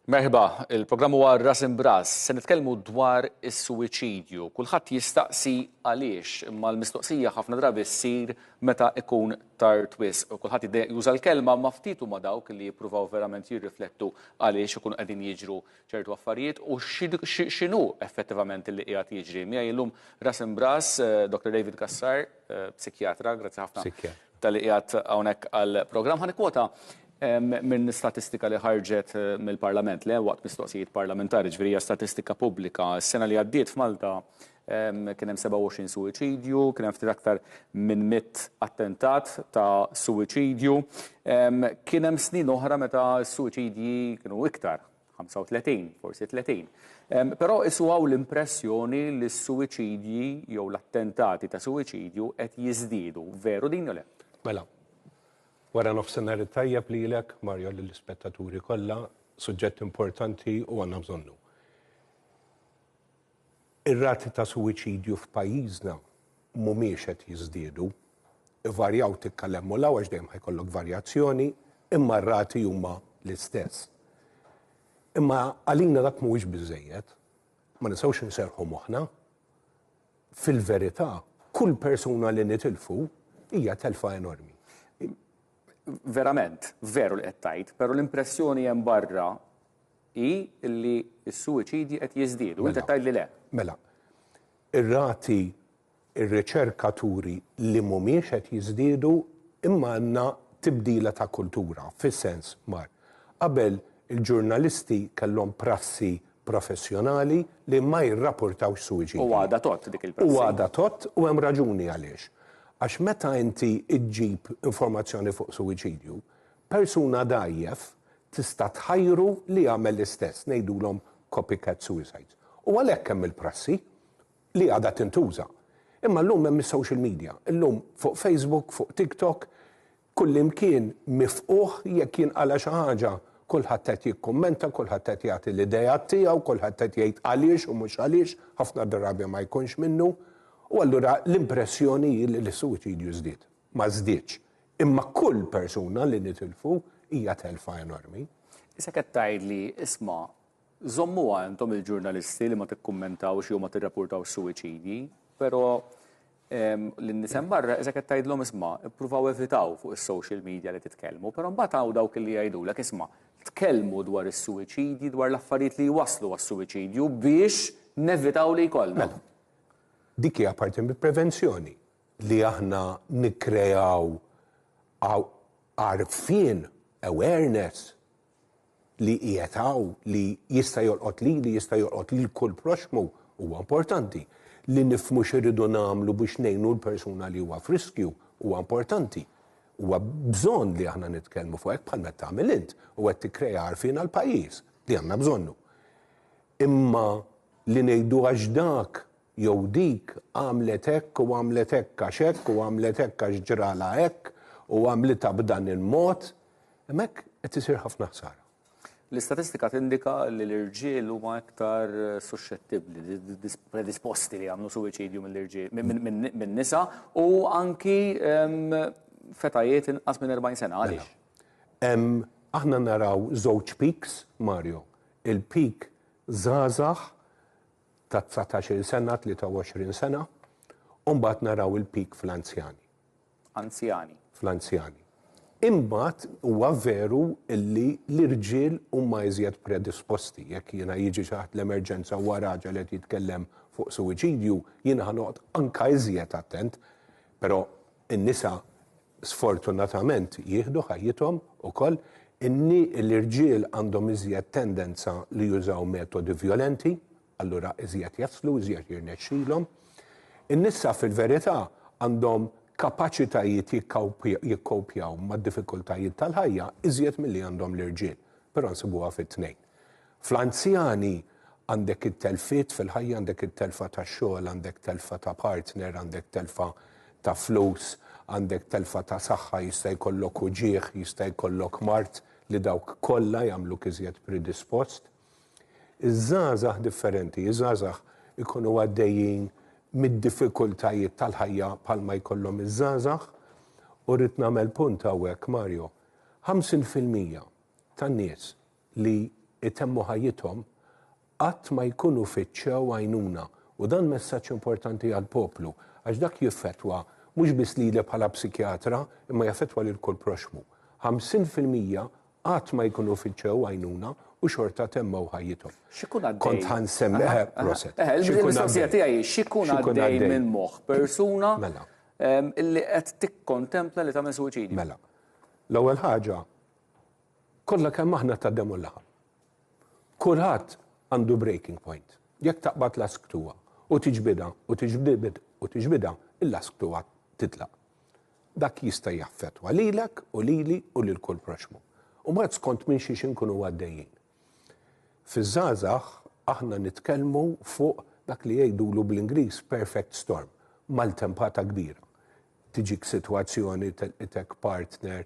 Merħba, il-programm huwa Ras Imbras. Se nitkellmu dwar is-suwiċidju. Kulħadd jistaqsi għaliex, imma l-mistoqsija ħafna drabi ssir meta ikun tard wisq. U kulħadd jiddejjaq juża l-kelma ma ftit huma dawk li jippruvaw verament jirriflettu għaliex ikunu qegħdin jiġru ċertu affarijiet u x'inhu effettivament li qiegħed jiġri. Miegħi llum Ras Imbras, eh, Dr. David Gassar, eh, psikjatra, grazzi ħafna tal-li qiegħed hawnhekk għall-programm. Ħa nikkwota minn statistika li ħarġet eh, mill-Parlament le waqt mistoqsijiet parlamentari, ġifieri hija statistika pubblika. S-sena li għaddiet f'Malta kien hemm 27 suwiċidju, kien hemm ftit aktar minn 100 attentat ta' suwiċidju. Kien hemm snin oħra meta s-suwiċidji kienu iktar, 35, forsi 30. Però isu hawn l-impressjoni li s-suwiċidji jew l-attentati ta' suwiċidju qed jiżdiedu. Veru din jew le? Mela, wara nofsinhar it-tajjeb lilek, Mario, lill-ispettaturi kollha, suġġett importanti u għandna bżonnu. Ir-rati ta' suwiċidju f'pajjiżna mhumiex qed jiżdiedu. Ivarjaw tikka 'l hemm u 'l hawn għax dejjem ħa jkollok varjazzjoni, imma r-rati huma l-istess. Imma għalina dak mhuwiex biżżejjed. Ma nistgħux inserrħu moħħna. Fil-verità, kull persuna li nitilfu hija telfa enormi. Verament, veru li qed tgħid, però l-impressjoni hemm barra hi li s-suwiċidji qed jiżdiedu. Inti qed tgħidli le. Mela, ir-rati, ir-riċerka turi li mhumiex qed jiżdiedu imma għandna tibdila ta' kultura, fis-sens, Mar, qabel il-ġurnalisti kellhom prassi professjonali li ma jirrapportawx suwiċidji. U għadha tgħodd dik il-prassi. U għadha tgħodd u hemm raġuni għaliex. Għax meta inti ġġib informazzjoni fuq suwiċidju, persuna dgħajjef tista' tħajru li jagħmel l-istess, ngħidulhom copycat suicides. U għalhekk hemm il-prassi li għadha tintuża. Imma llum hemm is-social media. Illum fuq Facebook, fuq TikTok, kullimkien mifqugħ jekk jinqala' xi ħaġa, kulħadd qed jikkummenta, kulħadd qed jagħti l-ideat tiegħu, kulħadd qed jgħid għaliex u mhux għaliex, ħafna drabi ma jkunx minnu. U allura l-impressjoni hi li l-suwiċidju żdied. Ma żdiedx. Imma kull persuna li nitilfu hija telfa enormi. Issa qed tgħidli, isma', żommuha intom il-ġurnalisti li ma tikkummentawx jew ma tirrapportawx suwiċidji, però lin-nies hemm barra issa qed tgħidlhom isma' ippruvaw evitaw fuq is-social media li titkellmu, però mbagħad hawn dawk li jgħidulek isma' tkellmu dwar is-suwiċidji, dwar l-affarijiet li jwasslu għas-suwiċidju biex nevitaw li jkollna. Mela, dik hija parti mill-prevenzjoni. Li aħna nikkreaw għarfien, awareness, li qiegħed hawn, li jista' jolqot lili, jista' jolqot lil kull proxxmu, huwa importanti. Li nifhmu x'irridu nagħmlu biex ngħinu l-persuna li huwa f'riskju huwa importanti. Huwa bżonn li aħna nitkellmu fuq hekk bħalma qed tagħmel int u qed tikkrea għarfien għall-pajjiż li għandna bżonnu. Imma li ngħidu għax dak Jew dik għamlet hekk u għamlet hekk għax hekk u għamlet hekk għax ġralha hekk u għamlitha b'dan il-mod, hemmhekk qed isir ħafna ħsara. L-istatistika tindika li l-irġiel huma iktar suxxettibbli, predisposti li jagħmlu suwiċidju mill-irġiel min-nisa u anki f'etajiet inqas minn 40 sena. Għaliex? Mela, aħna naraw żewġ peaks, Mario. Il-peak żgħażagħ ta' 19-il sena, 23 sena, u mbagħad naraw il-peak fl-anzjani. Anzjani. Fl-anzjani. Imbagħad huwa veru illi l-irġiel huma iżjed predisposti. Jekk jiena jiġi xi ħadd l-emerġenza huwa raġel qed jitkellem fuq suwiċidju, jiena ħa noqgħod anka iżjed attent. Però in-nisa sfortunatament jieħdu ħajjithom ukoll. L-irġiel għandhom iżjed tendenza li jużaw metodi vjolenti, allura iżjed jaslu, iżjed jirnexxilhom. In-nisa fil-verità għandhom kapaċitajiet jikkowpjaw mad-diffikultajiet tal-ħajja iżjed milli għandhom l-irġiel, però nsibuha fit-tnejn. Fl-anzjani għandek it-telfiet fil-ħajja, għandek it-telfa ta' xogħol, għandek telfa ta' partner, għandek telfa ta' flus, għandek telfa ta' saħħa, jista' jkollok uġigħ, jista' jkollok mard li dawk kollha jagħmluk iżjed predispost. Iż-żgħażagħ differenti, iż-żgħażagħ ikunu għaddejjin mid-diffikultajiet tal-ħajja bħalma jkollhom iż-żgħażagħ u rrid nagħmel punt hawnhekk Mario, 50% tan-nies li itemmu ħajjithom qatt ma jkunu fittxew għajnuna u dan messaġġ importanti għall-poplu għax dak jiffettwa mhux biss lili bħala psikjatra imma jaffettwa lil kull proxxmu. 50% qatt ma jkunu fittxew għajnuna u xorta temmew ħajjithom. X'ikun għaddej? Kont ħa nsemmi, eħe, proset. Eħe, il-mistoqsija tiegħi hi x'ikun għaddej minn moħħ persuna mela. illi qed tikkontempla li tagħmel suwiċidju? Mela. L-ewwel ħaġa, kollha kemm aħna ta' demm u laħam. Kulħadd għandu breaking point. Jekk taqbad lasktuha u tiġbidha u tiġbidha u tiġbidha, il-lasktuha titlaq. Dak jista' jaffettwa lilek u lili u lil kull proxxmu. U mbagħad skont minn xiex inkunu għaddejjin. Fiż-żgħażagħ aħna nitkellmu fuq dak li jgħidulu bl-Ingliż perfect storm, maltempata kbira. Tiġik sitwazzjoni telqitek partner,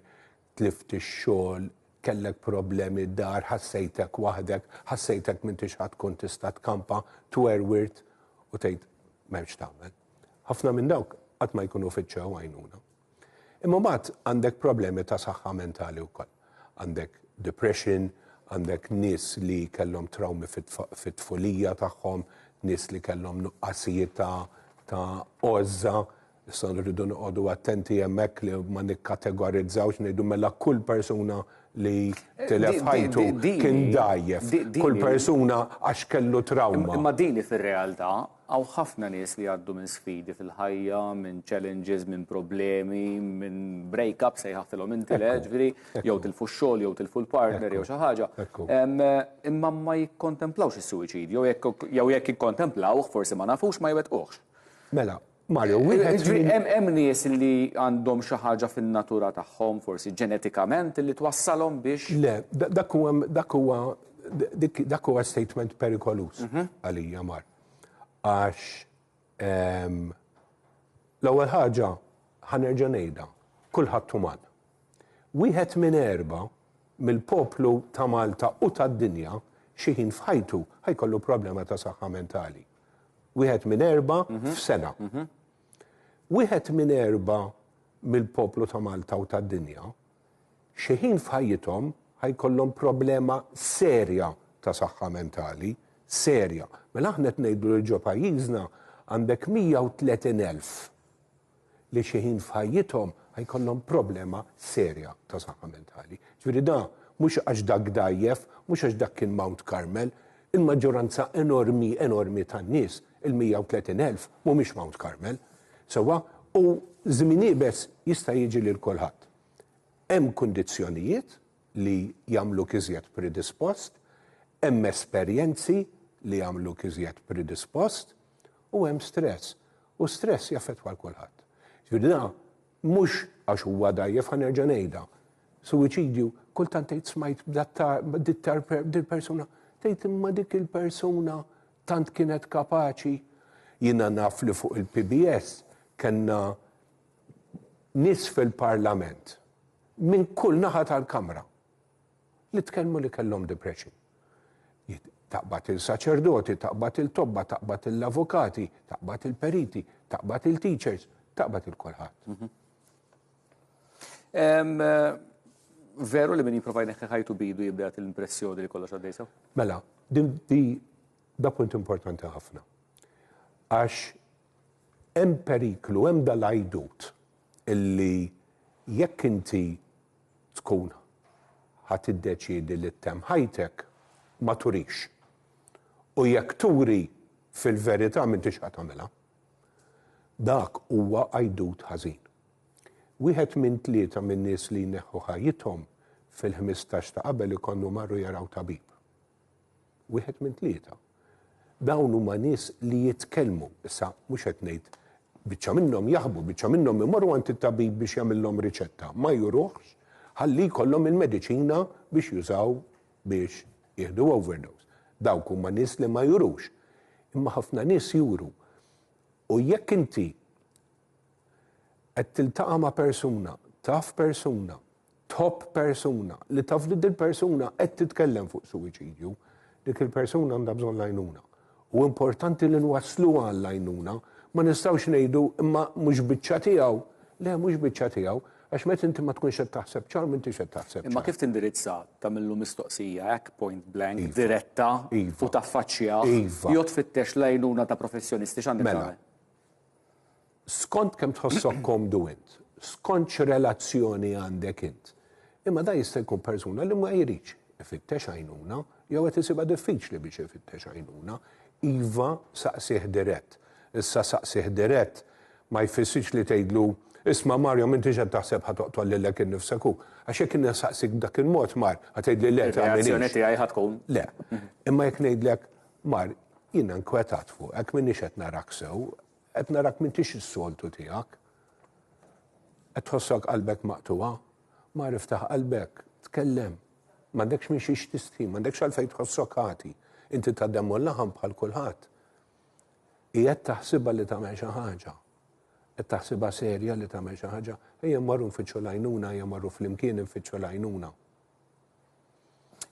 tlift ix-xogħol, kellek problemi d-dar, ħassejtek waħdek, ħassejtek m'intix ħa tkun tista' tkampa, twerwirt u tgħid m'hemmx tagħmel. Ħafna minn dawk qatt ma jkunu fittxew għajnuna. Imma mbagħad għandek problemi ta' saħħa mentali wkoll. Għandek depression, għandek nies li kellhom trawmi fit-tfulija tagħhom, nies li kellhom nuqqasijiet ta' ta' għożża, Issa rridu noqogħdu attenti hemmhekk li ma nikkategorizzawx ngħidu mela kull persuna li tilef ħajtu kien dgħajjef. Kull persuna għax kellu trawma. Imma din hi fir-realtà, hawn ħafna nies li jgħaddu minn sfidi fil-ħajja, minn challenges, minn problemi, minn break-ups sejħaħtilhom inti le, ġifieri, jew tilfu x-xogħol, jew tilfu l-partner jew xi ħaġa. Imma ma jikkontemplawx is-suwiċidju, jew jekk jikkontemplawh forsi ma nafux ma jwettquhx. Mela, Mario, wieħed minn. Hemm nies li għandhom xi ħaġa fin-natura tagħhom, forsi ġenetikament, li twassalhom biex. Le, dak huwa dak huwa dak huwa statement perikoluż għalija Mar. Għax l-ewwel ħaġa ħa nerġa' ngħidha, kulħadd uman. Wieħed minn erbgħa mill-poplu ta' Malta u tad-dinja xi ħin f'ħajtu ħa jkollu problema ta' saħħa mentali. Wieħed minn erbgħa f'sena. Wieħed minn erbgħa mill-poplu ta' Malta u tad-dinja xi ħin f'ħajjithom ħa jkollhom problema serja ta' saħħa mentali, serja. Mela aħna qed ngħidu li ġo pajjiżna għandek 130,000 li xi ħin f'ħajjithom ħa jkollhom problema serja ta' saħħa mentali. Ġifieri da mhux għax dak dgħajjef, mhux għax dak kien Mount Carmel, il-maġġoranza enormi enormi tan-nies, il-130,000, mhumiex Mount Carmel. Sewwa, u żmien iebes jista' jiġi lil kulħadd. Hemm kundizzjonijiet li jagħmluk iżjed predispost, hemm esperjenzi li jagħmluk iżjed predispost, u hemm stress. U stress jaffettwa 'l kulħadd. Ġifieri da mhux għax huwa dgħajjef ħa nerġa' ngħidha. Suwiċidju, kultant tgħid smajt dil-persuna, tgħid imma dik il-persuna tant kienet kapaċi. Jiena naf li fuq il-PBS kellna nies fil-Parlament minn kull naħa tal-Kamra li tkellmu li kellhom depression. Taqbad il-saċerdoti, taqbad il-tobba, taqbad l-avukati, taqbad il-periti, taqbad il-teachers, taqbad il-kulħadd. Mhm. Veru li min jipprova jneħħi ħajtu bidu jibda jagħti l-impressjoni li kollox għaddej sew? Mela, din di da punt importanti ħafna. Għax hemm periklu, hemm dal-għajdut illi jekk inti tkun ħa tiddeċiedi li ttemm ħajtek, ma turix. U jekk turi fil-verità m'intix ħa tagħmilha. Dak huwa għajdut ħażin. Wieħed minn tlieta min-nies li jneħħu ħajjithom fil-ħmistax ta' qabel ikollu marru jaraw tabib. Wieħed minn tlieta. Dawn huma nies li jitkellmu, issa mhux qed ngħid biċċa minnhom jaħbu, biċċa minnhom imorru għand it-tabib biex jagħmilhom riċetta, ma juruhx ħalli jkollhom il-mediċina biex jużaw biex jieħdu overdose. Dawk huma nies li ma jurux. Imma ħafna nies juru. U jekk inti qed tiltaqa' ma' persuna, taf persuna, tħobb persuna, li taf li dil-persuna qed titkellem fuq suwiċidju, dik il-persuna għandha bżonn l-għajnuna. U importanti li nwassluha għall-għajnuna, ma nistgħux ngħidu imma mhux biċċa tiegħu. Le, mhux biċċa tiegħu, Għax meta inti ma tkunx qed taħseb ċar, m'intix qed taħseb ċar. Imma kif tindirizza tagħmillu mistoqsija hekk point blank, iva. diretta iva. u taffaċċjah iva. jew tfittex l-għajnuna ta' professjonisti x'għandek mela. tagħmel? Skont kemm tħossok komdu int, skont x'relazzjoni għandek int. Imma da jista' jkun persuna li ma jridx ifittex għajnuna jew qed isibha diffiċli biex ifittex għajnuna. Iva saqsih dirett. Issa saqsih dirett ma jfissirx li tgħidlu, Isma' Mario m'intix qed taħseb ħa toqtol lilek innifsek hu. Għax jekk insaqsik b'dak il-mod Mar, ħa tgħidli le tagħmilhiex. Ir-reazzjoni tiegħi ħa tkun. Le. Imma jekk ngħidlek, Mar, jiena nkwetat fuqek, m'iniex qed narak sew, qed narak m'intix is-soltu tiegħek. Qed tħossok qalbek maqtugħa? Mar iftaħ qalbek, tkellem. M'għandekx minn xiex tistħi, m'għandekx għalfejn tħossok ħati. Inti ta' demm u laħam bħal kulħadd. Qiegħed taħsibha li tagħmel xi ħaġa. Qed taħsibha serja li tagħmel xi ħaġa. Ejja mmorru nfittxu l-għajnuna, ejja mmorru flimkien infittxu l-għajnuna.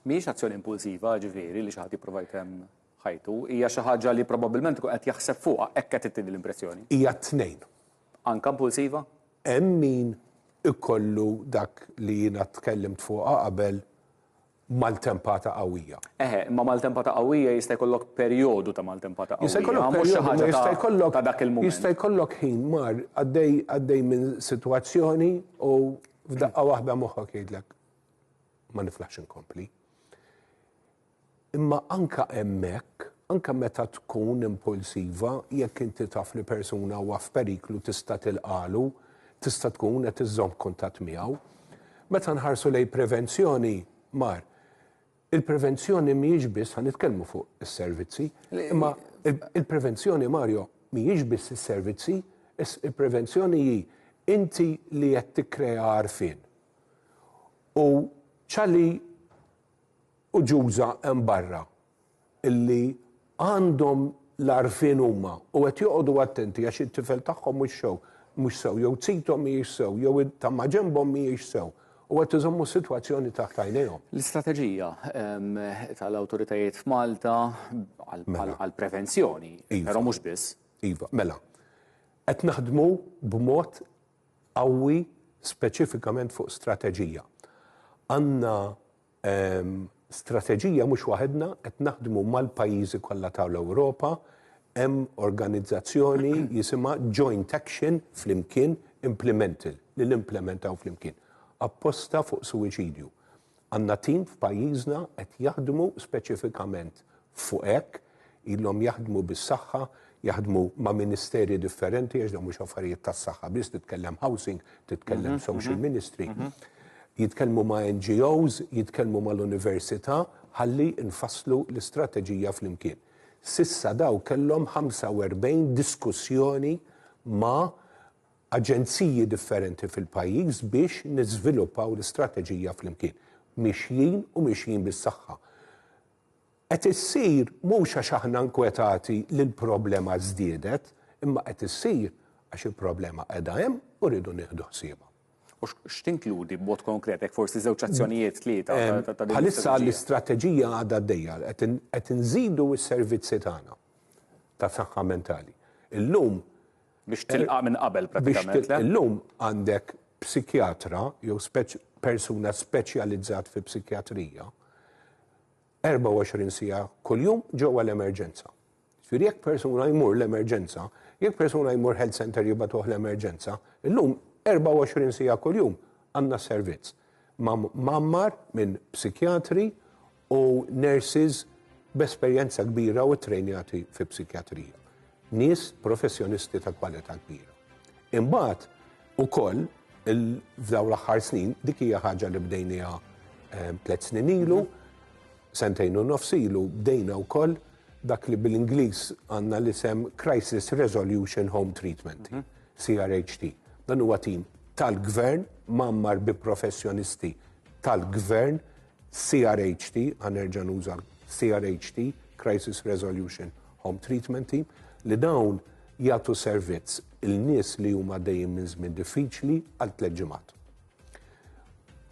Mhijiex azzjoni impulsiva, ġifieri, li xi ħadd jipprova jtemm ħajtu, hija xi ħaġa li probabbilment ikun qed jaħseb fuqha, hekk qed ittini l-impressjoni. Hija t-tnejn. Anke impulsiva? Hemm min ikollu dak li jiena tkellimt fuqha qabel maltempata qawwija. Eħe, imma maltempata qawwija jista' jkollok perjodu ta' maltempata qawwija. Jista' jkollok perjodu, jista' jkollok ta' dak il-mument. Jista' jkollok ħin mar għaddej għaddej minn sitwazzjoni u f'daqqa waħda moħħok jgħidlek ma niflaħx inkompli. Imma anka hemmhekk, anka meta tkun impulsiva, jekk inti taf li persuna huwa f'periklu tista' tilqalu, tista' tkun qed iżżomm kuntatt miegħu. Meta nħarsu lejn prevenzjoni, Mar, il-prevenzjoni mhijiex biss, ħa nitkellmu fuq is-servizzi, imma il-prevenzjoni, Mario, mhijiex biss is-servizzi, il-prevenzjoni hi inti li qed tikkrea għarfien. U ċali u ġuża hemm barra illi għandhom l-għarfien huma u qed joqogħdu attenti għax it-tifel tagħhom mhux sew, mhux sew, jew zithom mhijiex sew, jew ta' maġenbhom mhijiex sew u qed iżommu s-sitwazzjoni taħt għajnejhom. L-istrateġija tal-awtoritajiet f'Malta għall-prevenzjoni, però mhux biss. Iva, mela. Qed naħdmu b'mod qawwi speċifikament fuq strateġija. Għandna Strateġija mhux waħedna, qed naħdmu mal-pajjiżi kollha tal-Ewropa, hemm organizzazzjoni jisimha Joint Action Flimkien Implemental li nimplementaw flimkien. Apposta fuq suwiċidju. Għandna tim f'pajjiżna qed jaħdmu speċifikament fuq hekk, ilhom jaħdmu bis-saħħa, jaħdmu ma' ministeri differenti għax dawn mhux affarijiet tas-saħħa biss, titkellem housing, titkellem mhm, social mhm. ministry. Mhm. Jitkellmu ma' NGOs, jitkellmu mal-università ħalli nfasslu l-istrateġija flimkien. Sissa daw kellhom 45 diskussjoni ma' aġenziji differenti fil-pajjiż biex niżviluppaw l-istrateġija flimkien. Mixjin u mixjin bis-saħħa. Qed issir mhux għax aħna nkwetati li l-problema żdiedet, imma qed issir għax il-problema qiegħda hemm u rridu nieħdu ħsiebha. U x'tinkludi b'mod konkret, jekk forsi żewġ azzjonijiet, tlieta ta' din Bħalissa l-istrateġija għadha għaddejja, qed inżidu s-servizzi tagħna ta' saħħa mentali. Illum Biex tilqa' minn qabel prattikament. Illum għandek psikjatra jew persuna speċjalizzat fi psikjatrija 24 siegħa kuljum ġewwa l-emerġenza. Ġifieri jekk persuna jmur l-emerġenza, jekk persuna jmur health center jibgħatuh l-emerġenza, illum 24 siegħa kuljum għandna servizz mgħammar minn psikjatri u nurses b'esperjenza kbira u ttrejnjati fi psikjatrija. Nies professjonisti ta' kwalità kbira. Imbagħad ukoll f'dawn l-aħħar snin, dik hija ħaġa li bdejniha tlet snin ilu, sentejn u nofs ilu bdejna wkoll dak li bil-Ingliż għandna l-isem Crisis Resolution Home Treatment, CRHT. Dan huwa tim tal-gvern mgħammar bi professjonisti tal-gvern CRHT, ħa nerġa' nuża CRHT, Crisis Resolution Home Treatment Team, li dawn jagħtu servizz il-nies li huma għaddejjin minn żmien diffiċli għal tliet ġimgħat.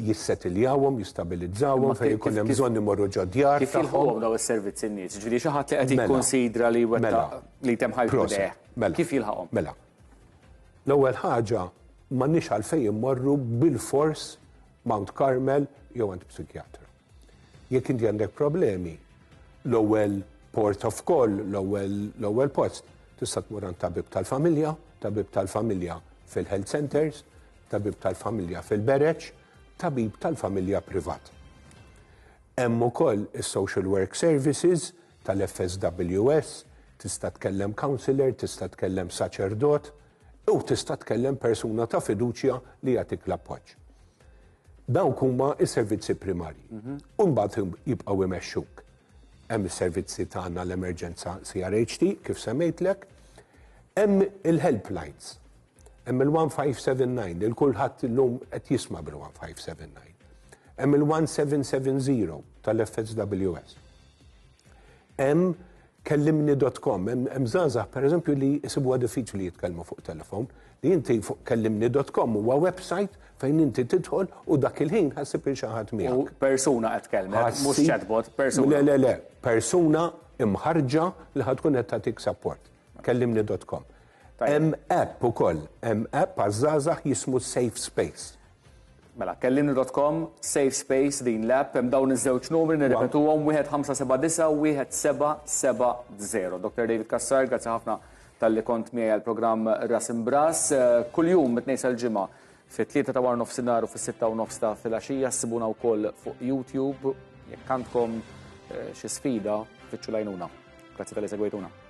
Jissetiljawhom, jistabilizzawhom fejn ikun hemm bżonn imorru ġo djar. Kif jilħquhom daw is-servizzi n-nies? Ġifieri xi ħadd li qed mela. jikkonsidra li wettaq mela. li jtemm ħajtu mela. Kif jilħaqhom? Mela. L-ewwel ħaġa. M'għandniex għalfejn immorru bilfors Mount Carmel jew għand psikjatra. Jekk inti għandek problemi, l-ewwel port of call, l-ewwel post, tista' tmur għand tabib tal-familja, tabib tal-familja fil-health centers, tabib tal-familja fil-bereġ, tabib tal-familja privat. Hemm ukoll is-social work services tal-FSWS, tista' tkellem counselor, tista' tkellem saċerdot, u tista' tkellem persuna ta' fiduċja li jagħtik l-appoġġ. Dawk huma s-servizzi primarji. U mbagħad jibqgħu imexxuk. Hemm is-servizzi tagħna l-emerġenza CRHT kif semmejtlek, hemm il-helplines. Hemm il-1579 il kulħadd illum qed jisma' bil-1579. Hemm il-1770 tal-FSWS. Hemm kellimni.com, hemm żgħażagħ pereżempju li jsibuha diffiċli jitkellmu fuq telefon, li inti fuq kellimni.com huwa website fejn inti tidħol u dak il-ħin ħa ssib lil xi ħadd miegħek. U persuna qed tkellmek, mhux chatbot, persuna. Le, le, le, persuna imħarġa li ħa tkun qed tagħtik support. Kellimni.com. Hemm app ukoll, hemm app għaż-żgħażagħ jismu Safe Space. Mela, kellimni.com, Safe Space, din l-app, hemm dawn iż-żewġ numri nirripetuhom 1579 u 1770. Dr. David Cassar, grazzi ħafna talli kont miegħi għall-programm Ras Imbras. Kuljum mit-tnejn sal-ġimgħa fit-tlieta ta' wara nofsinhar u fis-sitta u nofs ta' filgħaxija ssibuna wkoll fuq YouTube. Jekk għandkom eh, xi sfida, fittxu lajnuna. Grazzi talli segwejtuna.